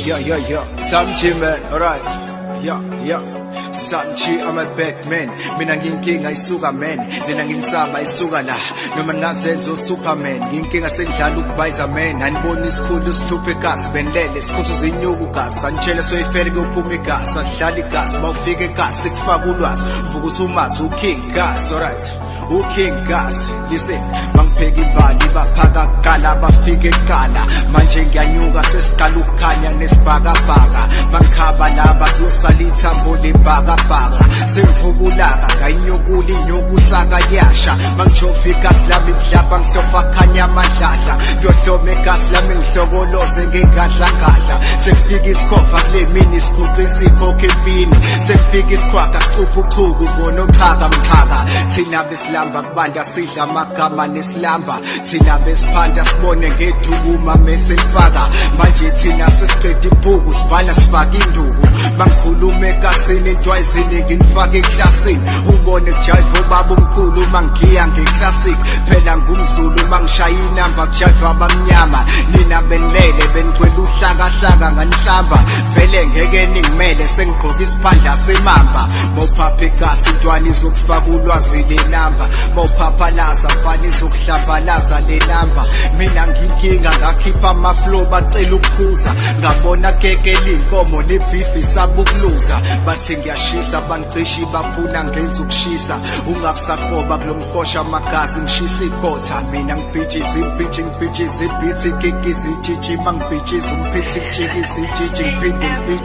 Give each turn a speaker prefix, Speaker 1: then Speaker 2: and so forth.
Speaker 1: Yeah, yeah, yeah. Sam G, man. Alright. Yeah, yeah. Sam G, I'm a bad man. Mina nginkinga isuka man. Nina nginsaba isuka la. Noma ngazenzo Superman. Nginkinga sengidlala ukubayiza man. Aniboni isikhulu sihluphe igasi benilele sikhuthuza inyuku gasi. Anitshele soyifele kuyophuma igasi. Adlala igasi mawufika egasi kufaka ulwazi. Uvuka usumazi uKing Gas. Alright. uKing Gas. Listen, bangipheka imbali baphaka kuqala bafike eqala. Manje ngiyanyuka sesiqala ukukhanya nesibhakabhaka. Bangikhaba laba kuyosala ithambo lebhakabhaka. Sengivukulaka ngayinyukula inyuku sakayasha. Mangijova igasi lami kudlapha ngihlofa khanya amadladla. Kuyohloma igasi lami ngihlokoloze ngengadlangadla. Sekufika isikhova kule mini isiguqi sikhokha empini. Sekufika isikhwaga sicupha uchuku ubona ochaka mxhaka. Thina besilamba kubanda sidla amagama nesilamba. Thina besiphanda sibone ngedukuma meselifaka. Manje thina sesiqeda ibhuku sibhala sifaka induku. Mangikhuluma ekasini into ayiziningi ngifake eklasini. Ubone kujive ubaba omkhulu mangiya ngeclassic. Phela ngumZulu mangishaya inamba kujive abamnyama. Nina benilele benigcwele uhlakahlaka nganihlamba. Vele ngeke ningimele sengigqoka isiphandla semamba. Mawuphapha igasi intwana izokufaka ulwazi le namba. Mawuphaphalaza mfana izokuhlambalaza le namba. Mina nginkinga ngakhipha ama-flow bacela ukuphuza. Ngabona kekela inkomo nebeef isabukuluza. Bathi ngiyashisa bangicisha bafuna ngenza ukushisa. Ungabusafoba kulomhosha amagazi ngishisa ikhotha. Mina ngibhijiza ibhithi ngibhijiza ibhithi kikizi jiji mangibhijiza umphithi kutshikizi jiji ngiphinde ngibhiji.